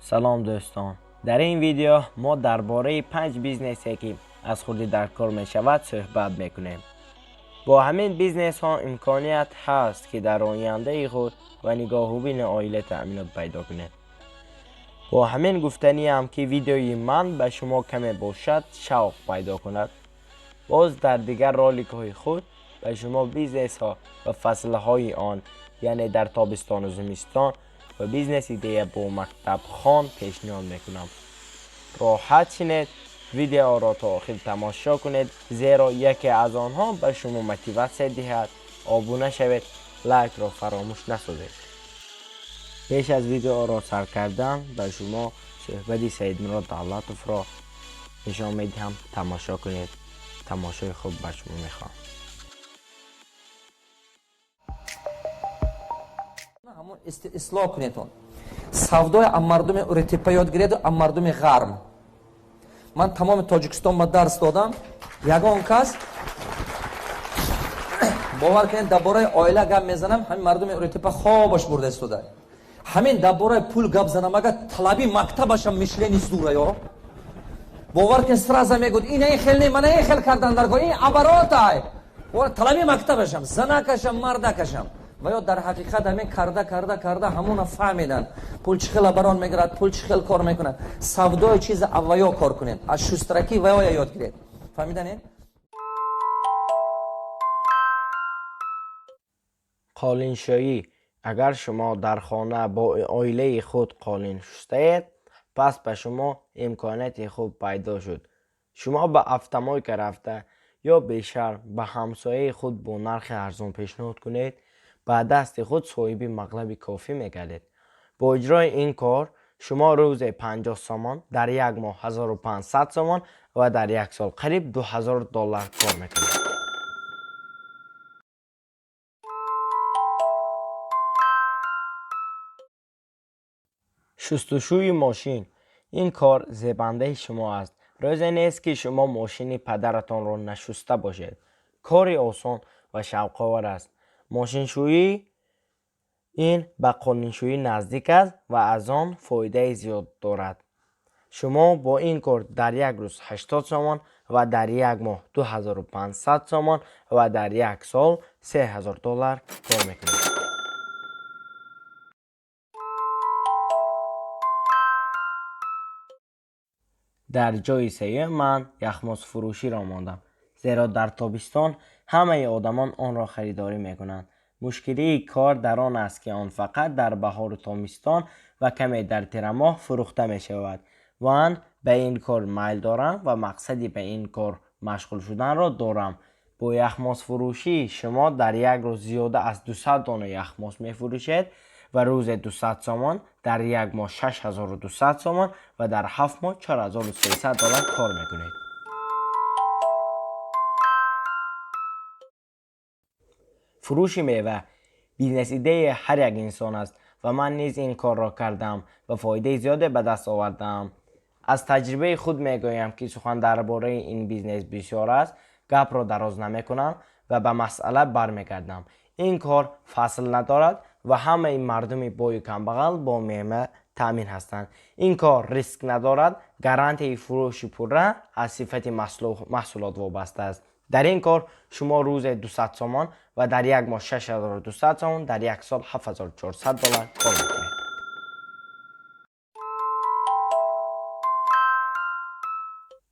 Салом, дӯстон! Дар ин видео мо дар бораи панҷ бизнесе, ки аз хурдӣ дар кор мешавад, суҳбат мекунем. Бо ҳамин бизнесҳо имконият ҳаст, ки дар ояндаи худ ва нигоҳубини оила таъминот пайдо кунед. Бо ҳамин гуфтаниам, ки видеои ман ба шумо каме бошад шавқ пайдо кунад. Боз дар дигар роликҳои худ ба шумо бизнесҳо ва фаслҳои он, яъне дар тобистону зимистон, ва бизнес идея бо мактабхон пешниҳод мекунам. Роҳат шинед, видеоро то охир тамошо кунед, зеро яке аз онҳо ба шумо мотиватсия диҳад. Обуна шавед, лайкро фаромӯш насозед. Пеш аз видеоро сар кардан ба шумо суҳбати Саидмурод Давлатовро нишон медиҳам, тамошо кунед. Тамошои хуб ба шумо мехоҳам. Ҳамон ислоҳ кунедон. Савдои а мардуми Уритепа ёд гиреду, а мардуми Ғарб. Ман тамоми Тоҷикистон ба дарс додам, ягон кас, бовар кунед, дар бораи оила гап мезанам, ҳамин мардуми Уритепа хобаш бурда истода. Ҳамин дар бораи пул гап занам, агар талаби мактабашам мышление зура ё бовар кунед, сразу мегӯд: ина ин хел не, мана ин хел кардан дар ин оборотай. Талаби мактабашам, занакашам, мардакашам ва ё дар ҳақиқат ҳамин карда, карда, карда ҳамона фаҳмидан, пул чӣ хел оборот мегирад, пул чӣ хел кор мекунад. Савдои чиза авваё кор кунед, аз шустракӣ ваёя ёд гиред. Фаҳмиданед? Қолиншӯӣ. Агар шумо дар хона бо оилаи худ қолин шустаед, пас ба шумо имконияти хуб пайдо шуд. Шумо ба автомойка рафта ё бешарм ба ҳамсояи худ бо нархи арзон пешниҳод кунед, ба дасти худ соҳиби маблағи кофӣ мегардед. Бо иҷрои ин кор шумо рӯзе 50 сомон, дар як моҳ 1500 сомон ва дар як сол қариб 2000 доллар кор мекунед. Шустушӯи мошин. Ин кор зебандаи шумо аст. Рӯзе нест, ки шумо мошини падаратонро нашуста бошед. Кори осон ва шавқовар аст. Мошиншӯӣ ин ба қолиншӯӣ наздик аст ва аз он фоидаи зиёд дорад. Шумо бо ин кор дар як рӯз 80 сомон ва дар як моҳ 2500 сомон ва дар як сол 3000 доллар кор мекунед. Дар ҷои сеюм ман яхмозфурӯширо мондам, зеро дар тобистон ҳамаи одамон онро харидорӣ мекунанд. Мушкилии кор дар он аст, ки он фақат дар баҳору тобистон ва каме дар тирамоҳ фурӯхта мешавад. Ман ба ин кор майл дорам ва мақсади ба ин кор машғул шуданро дорам. Бо яхмозфурӯшӣ шумо дар як рӯз зиёда аз 200 дона яхмоз мефурӯшед ва рӯзе 200 сомон, дар як моҳ 6200 сомон ва дар 7 моҳ 4300 доллар кор мекунед. Фурӯши мева бизнес идеяи ҳар як инсон аст ва ман низ ин корро кардам ва фоидаи зиёде ба даст овардаам. Аз таҷрибаи худ мегӯям, ки сухан дар бораи ин бизнес бисёр аст, гапро дароз намекунам ва ба масъала бармегардам. Ин кор фасл надорад ва ҳамаи мардуми бою камбағал бо мева таъмин ҳастанд. Ин кор риск надорад, гарантияи фурӯши пурра аз сифати маҳсулот вобаста аст. Дар ин кор шумо рӯзе 200 сомон ва дар як моҳ 6200 сомон, дар як сол 7400 доллар кор мекунед.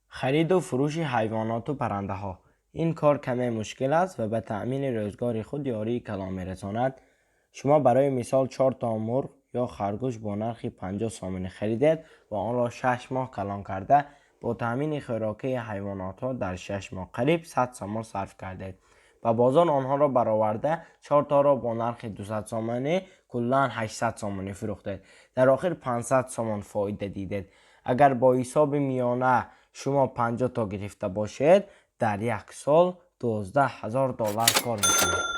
Хариду фурӯши ҳайвоноту паррандаҳо. Ин кор каме мушкил аст ва ба таъмини рӯзгори худ ёрии калон мерасонад. Шумо барои мисол чор то мурғ ё харгӯш бо нархи 50 сомонӣ харидед ва онро 6 моҳ калон карда, бо таъмини хӯрокии ҳайвонотҳо дар 6 моҳ қариб 100 сомон сарф кардед. Ба бозор онҳоро бароварда, чорторо бо нархи 200 сомонӣ, куллан 800 сомонӣ фурӯхтед. Дар охир 500 сомон фоида дидед. Агар бо ҳисоби миёна шумо 50 то гирифта бошед, дар як сол 12 000 доллар кор мекунед.